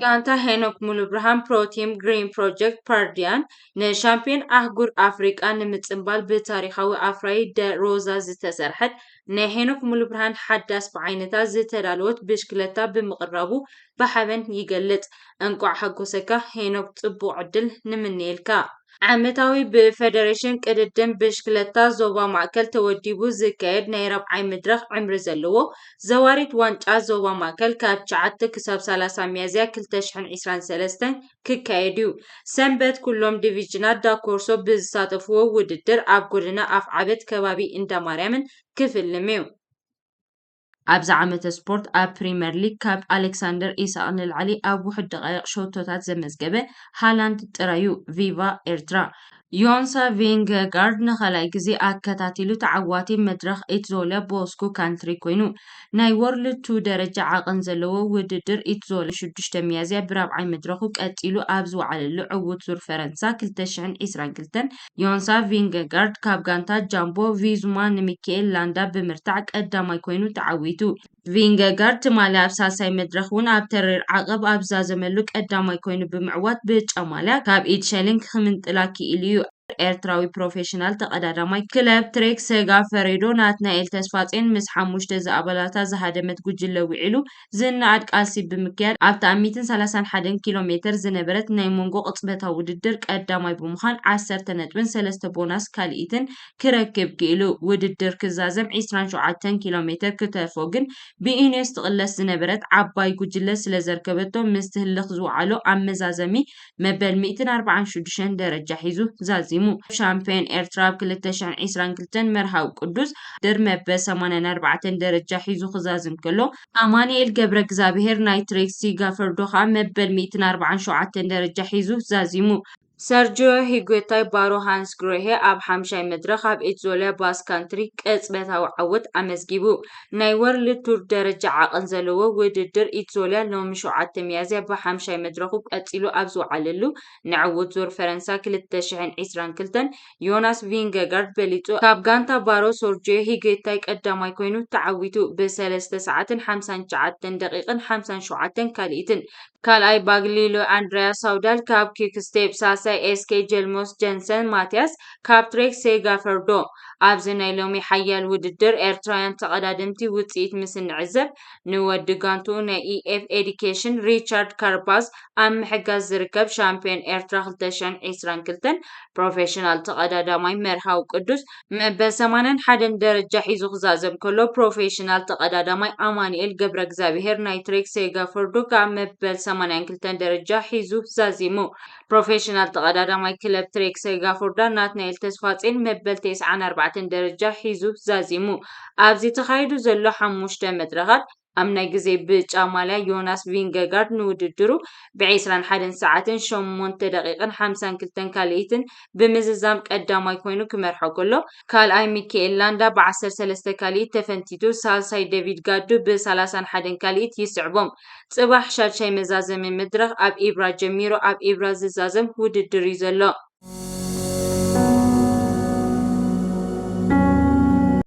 ጋንታ ሄኖክ ሙሉብርሃን ፕሮቲም ግሪን ፕሮጀክት ፓርዲያን ንሻምፒዮን ኣህጉር ኣፍሪቃ ንምጽንባል ብታሪኻዊ ኣፍራይ ደ ሮዛ ዝተሰርሐት ናይ ሄኖክ ሙሉብርሃን ሓዳስ ብዓይነታ ዝተዳለወት ብሽክለታ ብምቕራቡ ብሓበን ይገልጽ። እንቋዕ ሓጎሰካ ሄኖክ፣ ጽቡቕ ዕድል ንምነየልካ። ዓመታዊ ብፈደሬሽን ቅድድም ብሽክለታ ዞባ ማእከል ተወዲቡ ዝካየድ ናይ ራብዓይ መድረኽ ዕምሪ ዘለዎ ዘዋሪት ዋንጫ ዞባ ማእከል ካብ ትሽዓተ ክሳብ ሰላሳ ሚያዝያ ክልተ ሽሕን ዕስራን ሰለስተን ክካየድ እዩ። ሰንበት ኩሎም ዲቪዥናት ዳኮርሶ ብዝሳተፍዎ ውድድር ኣብ ጎደና ኣፍዓበት ከባቢ እንዳ ማርያምን ክፍልም እዩ። ኣብዚ ዓመተ ስፖርት ኣብ ፕሪመር ሊግ ካብ ኣሌክሳንደር ኢሳቕ ንላዕሊ ኣብ ውሑድ ደቓይቕ ሸቶታት ዘመዝገበ ሃላንድ ጥራዩ። ቪቫ ኤርትራ። ዮንሳ ቪንገጋርድ ንኻልኣይ ግዜ ኣከታቲሉ ተዓዋቲ መድረኽ ኢትዞልያ ቦስኩ ካንትሪ ኮይኑ። ናይ ወርልድ ቱ ደረጃ ዓቐን ዘለዎ ውድድር ኢትዞልያ ሽዱሽተ ሚያዝያ ብራብዓይ መድረኹ ቀጺሉ ኣብ ዝወዓለሉ ዕዉት ዙር ፈረንሳ ክልተ ሽሕን ዕስራን ክልተን ዮንሳ ቪንገጋርድ ካብ ጋንታ ጃምቦ ቪዙማ ንሚካኤል ላንዳ ብምርታዕ ቀዳማይ ኮይኑ ተዓዊቱ። ቪንገጋርድ ትማሊ ኣብ ሳልሳይ መድረኽ እውን ኣብ ተሪር ዓቐብ ኣብ ዝዛዘመሉ ቀዳማይ ኮይኑ ብምዕዋት ብጫ ማልያ ካብ ኢድ ሸሊንግ ክምንጥላ ክኢሉ እዩ። ኤርትራዊ ፕሮፌሽናል ተቐዳዳማይ ክለብ ትሬክ ሴጋፈሬዶ ናትናኤል ተስፋጼን ምስ ሓሙሽተ ዝኣባላታ ዝሃደመት ጉጅለ ውዒሉ ዝነኣድ ቃልሲ ብምክያድ ኣብታ ኣብ ሚእትን ሰላሳን ሓደን ኪሎ ሜተር ዝነበረት ናይ መንጎ ቅጽበታዊ ውድድር ቀዳማይ ብምዃን ዓሰርተ ነጥብን ሰለስተ ቦናስ ካልኢትን ክረክብ ክኢሉ። ውድድር ክዛዘም ዕስራን ሸውዓተን ኪሎ ሜተር ክተርፎ ግን ብኢኔስ ትቕለስ ዝነበረት ዓባይ ጉጅለ ስለ ዘርከበቶ ምስቲ ህልኽ ዝወዓሎ ኣብ መዛዘሚ መበል ሚእትን ኣርባዓን ሽዱሽተን ደረጃ ሒዙ ዛዚሙ። ሻምፒዮን ኤርትራ ኣብ ክልተ ሽሕን ዕስራን ክልተን መርሃዊ ቅዱስ ድር መበል ሰማንያን ኣርባዕተን ደረጃ ሒዙ ክዛዝም ከሎ፣ ኣማኑኤል ገብረ እግዚኣብሄር ናይ ትሬክ ሴጋፈርዶ ከኣ መበል ሚእትን ኣርባዓን ሸውዓተን ደረጃ ሒዙ ዛዚሙ። ሰርጂዮ ሂጉታይ ባሮ ሃንስ ግሮሄ ኣብ ሓምሻይ መድረኽ ኣብ ኢትዞልያ ባስ ካንትሪ ቅጽበታዊ ዓወት ኣመዝጊቡ። ናይ ወርልድ ቱር ደረጃ ዓቐን ዘለዎ ውድድር ኢትዞልያ ሎሚ ሸውዓተ ሚያዝያ ብሓምሻይ መድረኹ ቀጺሉ ኣብ ዝወዓለሉ ንዕዉት ዙር ፈረንሳ ክልተ ሽሕን ዕስራን ክልተን ዮናስ ቪንገጋርድ በሊጹ። ካብ ጋንታ ባሮ ሰርጂዮ ሂጉታይ ቀዳማይ ኮይኑ ተዓዊቱ። ብሰለስተ ሰዓትን ሓምሳን ትሽዓተን ደቂቕን ሓምሳን ሸውዓተን ካልኢትን ካልኣይ ባግሊሎ ኣንድሪያ ሳውዳል ካብ ኪክስቴፕ፣ ሳልሳይ ኤስኬ ጀልሞስ ጀንሰን ማትያስ ካብ ትሬክ ሴጋፈርዶ። ኣብዚ ናይ ሎሚ ሓያል ውድድር ኤርትራውያን ተቐዳደምቲ ውጽኢት ምስ እንዕዘብ፣ ንወዲ ጋንትኡ ናይ ኢኤፍ ኤዲኬሽን ሪቻርድ ካርፓዝ ኣብ ምሕጋዝ ዝርከብ ሻምፒዮን ኤርትራ ክልተ ሽሕን ዕስራን ክልተን ፕሮፌሽናል ተቐዳዳማይ መርሃዊ ቅዱስ መበል ሰማንያን ሓደን ደረጃ ሒዙ ክዛዘም ከሎ፣ ፕሮፌሽናል ተቐዳዳማይ ኣማኑኤል ገብረ እግዚኣብሄር ናይ ትሬክ ሴጋፈርዶ ከኣ መበል ሰማንያን ክልተን ደረጃ ሒዙ ዛዚሙ። ፕሮፌሽናል ተቐዳዳማይ ክለብ ትሬክ ሴጋፈርዶ ናትናኤል ተስፋጼን መበል ተስዓን ኣርባዕተን ደረጃ ሒዙ ዛዚሙ። ኣብዚ ተኻይዱ ዘሎ ሓሙሽተ መድረኻት ኣብ ናይ ግዜ ብጫ ማልያ ዮናስ ቪንገጋርድ ንውድድሩ ብዕስራን ሓደን ሰዓትን ሸሞንተ ደቂቕን ሓምሳን ክልተን ካልኢትን ብምዝዛም ቀዳማይ ኮይኑ ክመርሖ ከሎ፣ ካልኣይ ሚካኤል ላንዳ ብዓሰርተ ሰለስተ ካልኢት ተፈንቲቱ፣ ሳልሳይ ዴቪድ ጋዱ ብሰላሳን ሓደን ካልኢት ይስዕቦም። ጽባሕ ሻድሻይ መዛዘሚ መድረኽ ኣብ ኢብራ ጀሚሩ ኣብ ኢብራ ዝዛዘም ውድድር እዩ ዘሎ።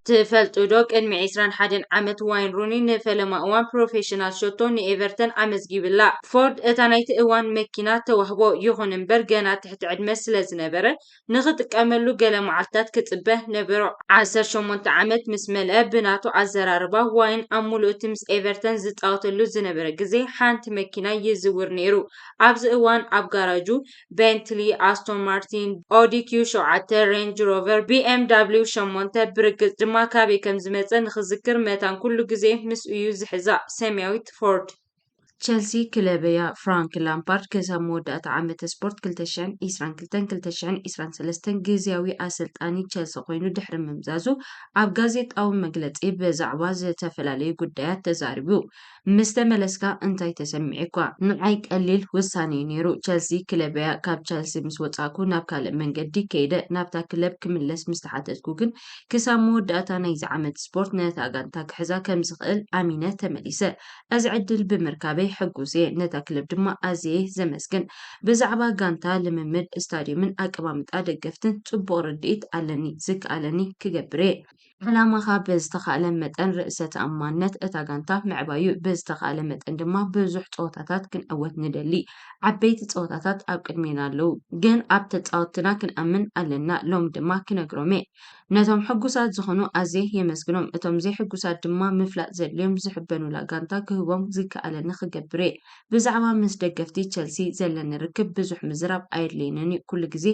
ትፈልጡ ዶ? ቅድሚ ዕስራን ሓደን ዓመት ዋይን ሩኒ ንፈለማ እዋን ፕሮፌሽናል ሸቶ ንኤቨርተን ኣመዝጊብላ። ፎርድ እታ ናይቲ እዋን መኪና ተዋህቦ፣ ይኹን እምበር ገና ትሕቲ ዕድመ ስለ ዝነበረ ንኽጥቀመሉ ገለ መዓልታት ክጽበ ነበሮ። ዓሰርተ ሸሞንተ ዓመት ምስ መልአ፣ ብናቱ ኣዘራርባ ዋይን ኣብ ሙሉእ እቲ ምስ ኤቨርተን ዝጻወተሉ ዝነበረ ግዜ ሓንቲ መኪና ይዝውር ነይሩ። ኣብዚ እዋን ኣብ ጋራጁ ቤንትሊ፣ ኣስቶን ማርቲን፣ ኦዲ ኪው ሸውዓተ፣ ሬንጅ ሮቨር፣ ቢ ኤም ዳብሊው ሸሞንተ፣ ብርግጽ ድማ ካበይ ከም ዝመጸ ንኽዝክር መታን ኩሉ ግዜ ምስኡ እዩ ዝሕዛ። ሰማያዊት ፎርድ። ቸልሲ ክለበያ ፍራንክ ላምፓርድ ክሳብ መወዳእታ ዓመተ ስፖርት ክልተ ሽሕን ዕስራን ክልተን ክልተ ሽሕን ዕስራን ሰለስተን ግዝያዊ ኣሰልጣኒ ቸልሲ ኮይኑ ድሕሪ ምምዛዙ ኣብ ጋዜጣዊ መግለጺ ብዛዕባ ዝተፈላለዩ ጉዳያት ተዛሪቡ። ምስ ተመለስካ እንታይ ተሰሚዑካ? ንዓይ ቀሊል ውሳነ እዩ ነይሩ። ቸልሲ ክለበያ ካብ ቸልሲ ምስ ወጻእኩ ናብ ካልእ መንገዲ ከይደ። ናብታ ክለብ ክምለስ ምስ ተሓተትኩ ግን ክሳብ መወዳእታ ናይዚ ዓመት ስፖርት ነታ ጋንታ ክሕዛ ከም ዝኽእል ኣሚነ ተመሊሰ። እዚ ዕድል ብምርካበይ ሕጉስ እየ፣ ነታ ክለብ ድማ ኣዝየ ዘመስግን። ብዛዕባ ጋንታ፣ ልምምድ፣ ስታድዩምን ኣቀማምጣ ደገፍትን ጽቡቕ ርድኢት ኣለኒ፣ ዝከኣለኒ ክገብር እየ። ዕላማኻ ብዝተኻእለ መጠን ርእሰ ተኣማንነት እታ ጋንታ ምዕባዩ፣ ብዝተኻእለ መጠን ድማ ብዙሕ ጸወታታት ክንዕወት ንደሊ። ዓበይቲ ጸወታታት ኣብ ቅድሜና ኣለዉ፣ ግን ኣብ ተጻወትና ክንኣምን ኣለና። ሎም ድማ ክነግሮም እየ። ነቶም ሕጉሳት ዝኾኑ ኣዝየ የመስግኖም፣ እቶም ዘይሕጉሳት ድማ ምፍላጥ ዘድልዮም ዝሕበኑላ ጋንታ ክህቦም ዝከኣለኒ ክገብር እየ። ብዛዕባ ምስ ደገፍቲ ቸልሲ ዘለኒ ርክብ ብዙሕ ምዝራብ ኣየድልየንን እዩ። ኩሉ ግዜ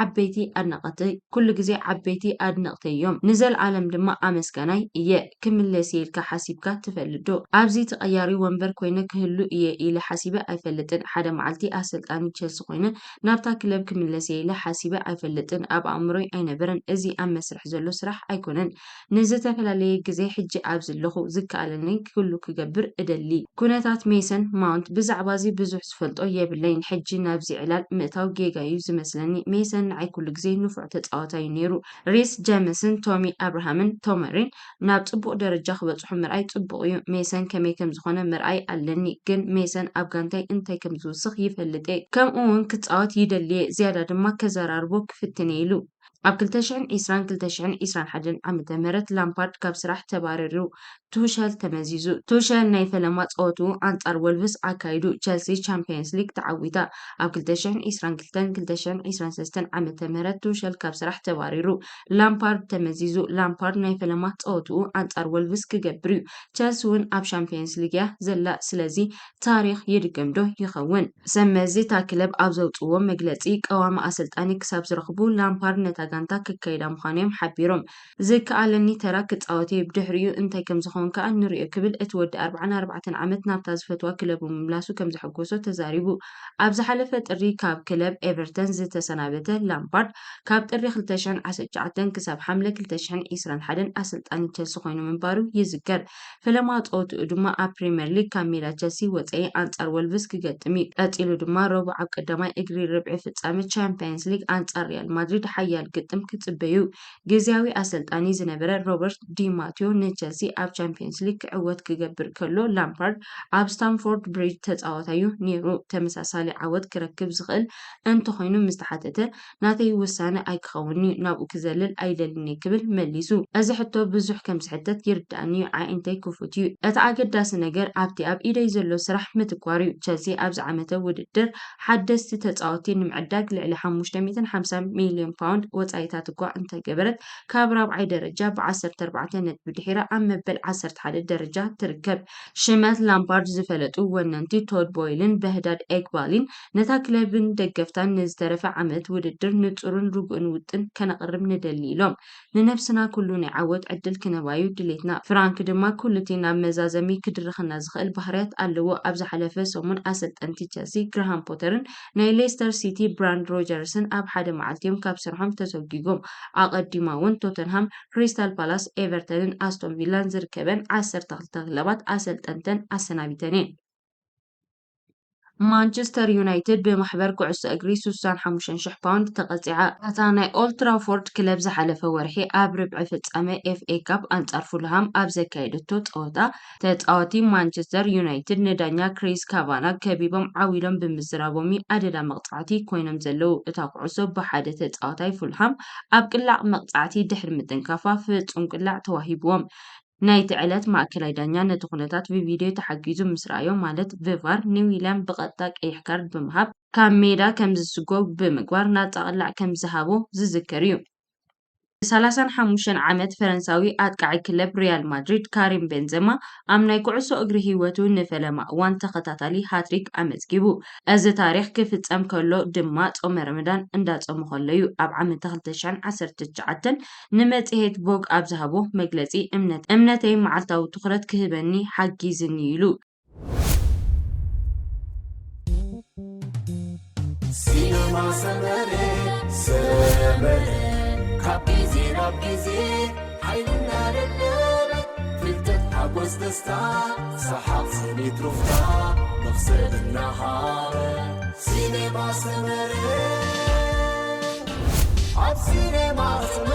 ዓበይቲ ኣድናቐቲ ኩሉ ግዜ ዓበይቲ ኣድነቕቲ እዮም። ንዘለኣለም ድማ ኣመስጋናይ እየ። ክምለስ እየ ኢልካ ሓሲብካ ትፈልጥ ዶ? ኣብዚ ተቐያሪ ወንበር ኮይነ ክህሉ እየ ኢለ ሓሲበ ኣይፈልጥን። ሓደ መዓልቲ ኣሰልጣኒ ቸልሲ ኮይነ ናብታ ክለብ ክምለስ እየ ኢለ ሓሲበ ኣይፈልጥን። ኣብ ኣእምሮይ ኣይነበረን። እዚ ኣብ መስርሕ ዘሎ ስራሕ ኣይኮነን። ንዝተፈላለየ ግዜ ሕጂ ኣብዚ ኣለኹ። ዝከኣለኒ ኩሉ ክገብር እደሊ። ኩነታት ሜሰን ማውንት ብዛዕባ እዚ ብዙሕ ዝፈልጦ የብለይን። ሕጂ ናብዚ ዕላል ምእታው ጌጋ እዩ ዝመስለኒ። ሜሰን ንዓይ ኩሉ ግዜ ንፉዕ ተጻዋታይ እዩ ነይሩ። ሪስ ጀምስን ቶሚ ኣብርሃምን ቶመሪን ናብ ጽቡቕ ደረጃ ክበጽሑ ምርኣይ ጽቡቕ እዩ። ሜሰን ከመይ ከም ዝኾነ ምርኣይ ኣለኒ፣ ግን ሜሰን ኣብ ጋንታይ እንታይ ከም ዝውስኽ ይፈልጥ እየ። ከምኡ እውን ክጻወት ይደሊ እየ። ዝያዳ ድማ ከዘራርቦ ክፍትን እየ ኢሉ። ኣብ ክልተ ሽሕን ዕስራን ክልተ ሽሕን ዕስራን ሓደን ዓመተ ምህረት ላምፓርድ ካብ ስራሕ ተባሪሩ ቱሸል ተመዚዙ። ቱሸል ናይ ፈለማ ጸወትኡ ኣንጻር ወልቭስ ኣካይዱ፣ ቸልሲ ቻምፒየንስ ሊግ ተዓዊታ። ኣብ ክልተ ሽሕን ዕስራን ክልተን ክልተ ሽሕን ዕስራን ሰለስተን ዓመተ ምህረት ቱሸል ካብ ስራሕ ተባሪሩ፣ ላምፓርድ ተመዚዙ። ላምፓርድ ናይ ፈለማ ጸወትኡ ኣንጻር ወልቭስ ክገብር እዩ። ቸልሲ እውን ኣብ ቻምፒየንስ ሊግ እያ ዘላ፣ ስለዚ ታሪኽ ይድገም ዶ ይኸውን? ሰብ መዚ እታ ክለብ ኣብ ዘውፅዎ መግለፂ፣ ቀዋሚ ኣሰልጣኒ ክሳብ ዝረኽቡ ላምፓርድ ነታ ጋንታ ከካይዳ ምዃኑ እዮም ሓቢሮም። ዝከኣለኒ ተራ ክፃወት እየ፣ ብድሕሪኡ እንታይ ከም ዝኸውን ከኣ ንሪኦ ክብል እቲ ወዲ ኣርብዓን ኣርባዕተን ዓመት ናብታ ዝፈትዋ ክለቡ ምምላሱ ከም ዘሐጎሶ ተዛሪቡ። ኣብ ዝሓለፈ ጥሪ ካብ ክለብ ኤቨርተን ዝተሰናበተ ላምፓርድ፣ ካብ ጥሪ ክልተ ሽሕን ዓሰርተ ትሽዓተን ክሳብ ሓምለ ክልተ ሽሕን ዕስራን ሓደን ኣሰልጣኒ ቸልሲ ኮይኑ ምንባሩ ይዝከር። ፈለማ ጸወትኡ ድማ ኣብ ፕሪምየር ሊግ ካብ ሜዳ ቸልሲ ወጸኢ ኣንጻር ወልቭስ ክገጥም እዩ። ቀጺሉ ድማ ረቡዕ ኣብ ቀዳማይ እግሪ ርብዒ ፍጻመ ቻምፕየንስ ሊግ ኣንጻር ሪያል ማድሪድ ሓያል ግጥም ክጽበዩ። ግዝያዊ ኣሰልጣኒ ዝነበረ ሮበርት ዲ ማትዮ ንቸልሲ ኣብ ቻምፕየንስ ሊግ ክዕወት ክገብር ከሎ፣ ላምፓርድ ኣብ ስታምፎርድ ብሪጅ ተጻዋታዩ ነይሩ። ተመሳሳሊ ዓወት ክረክብ ዝኽእል እንተኾይኑ ምስ ተሓተተ፣ ናተይ ውሳነ ኣይክኸውን እዩ፣ ናብኡ ክዘልል ኣይደልን እየ ክብል መሊሱ። እዚ ሕቶ ብዙሕ ከም ዝሕተት ይርዳእኒ እዩ፣ ኣዒንተይ ክፉት እዩ። እቲ ኣገዳሲ ነገር ኣብቲ ኣብ ኢደይ ዘሎ ስራሕ ምትኳር እዩ። ቸልሲ ኣብዚ ዓመተ ውድድር ሓደስቲ ተጻወትቲ ንምዕዳግ ልዕሊ ሓሙሽተ ሚእትን ሓምሳን ሚልዮን ፓውንድ ወጻኢታት እኳ እንተገበረት፣ ካብ ራብዓይ ደረጃ ብ ዓሰርተ ኣርባዕተ ነጥቢ ድሒራ ኣብ መበል ዓሰርተ ሓደ ደረጃ ትርከብ። ሽመት ላምፓርድ ዝፈለጡ ወነንቲ ቶድ ቦይልን በህዳድ ኤግባሊን ነታ ክለብን ደገፍታን ንዝተረፈ ዓመት ውድድር ንጹርን ርጉእን ውጥን ከነቕርብ ንደሊ ኢሎም። ንነብስና ኩሉ ናይ ዓወት ዕድል ክነባዩ ድሌትና። ፍራንክ ድማ ኩሉቲ ናብ መዛዘሚ ክድርኸና ዝኽእል ባህርያት ኣለዎ። ኣብ ዝሓለፈ ሰሙን ኣሰልጠንቲ ቸልሲ ግራሃም ፖተርን ናይ ሌስተር ሲቲ ብራንድ ሮጀርስን ኣብ ሓደ መዓልቲ እዮም ካብ ስርሖም ተሰጒጎም። ኣቐዲማ እውን ቶተንሃም፣ ክሪስታል ፓላስ፣ ኤቨርተንን ኣስቶን ቪላን ዝርከበን ዓሰርተ ክልተ ክለባት ኣሰልጠንተን ኣሰናቢተን እየን። ማንቸስተር ዩናይትድ ብማሕበር ኩዕሶ እግሪ ስሳን ሓሙሽተን ሽሕ ፓውንድ ተቐጺዓ። እታ ናይ ኦልድ ትራፎርድ ክለብ ዝሓለፈ ወርሒ ኣብ ርብዒ ፍጻመ ኤፍ ኤ ካፕ ኣንጻር ፉልሃም ኣብ ዘካየደቶ ጸወታ፣ ተጻወቲ ማንቸስተር ዩናይትድ ንዳኛ ክሪስ ካቫናግ ከቢቦም ዓው ኢሎም ብምዝራቦም እዩ ኣደዳ መቕጻዕቲ ኮይኖም ዘለዉ። እታ ኩዕሶ ብሓደ ተጻዋታይ ፉልሃም ኣብ ቅላዕ መቕጻዕቲ ድሕሪ ምጥንካፋ ፍጹም ቅላዕ ተዋሂብዎም። ናይቲ ዕለት ማእከላይ ዳኛ ነቲ ኩነታት ብቪድዮ ተሓጊዙ ምስ ረኣዮ፣ ማለት ብቫር፣ ንዊልያም ብቐጥታ ቀይሕ ካርድ ብምሃብ ካብ ሜዳ ከም ዝስጎግ ብምግባር ናጻ ቅላዕ ከም ዝሃቦ ዝዝከር እዩ። ሰላሳን ሓሙሽተን ዓመት ፈረንሳዊ ኣጥቃዒ ክለብ ሪያል ማድሪድ ካሪም ቤንዘማ ኣብ ናይ ኩዕሶ እግሪ ህይወቱ ንፈለማ እዋን ተኸታታሊ ሃትሪክ ኣመዝጊቡ። እዚ ታሪኽ ክፍጸም ከሎ ድማ ጾመ ረመዳን እንዳጾመ ከሎ እዩ። ኣብ ዓመተ ክልተ ሽሕን ዓሰርተ ትሽዓተን ንመጽሔት ቮግ ኣብ ዝሃቦ መግለጺ፣ እምነት እምነተይ መዓልታዊ ትኹረት ክህበኒ ሓጊዝኒ ኢሉ። ሲነማ ሰመረ ሰመረ ካብ ግዜ ናብ ግዜ ሓይልና ደለበ ፍልጠት ሓጎስ ደስታ ሰሓቕ ስኒት ሩፍታ መኽሰብ እናሃበ ሲነማ ሰመረ ኣብ ሲነማ ሰመረ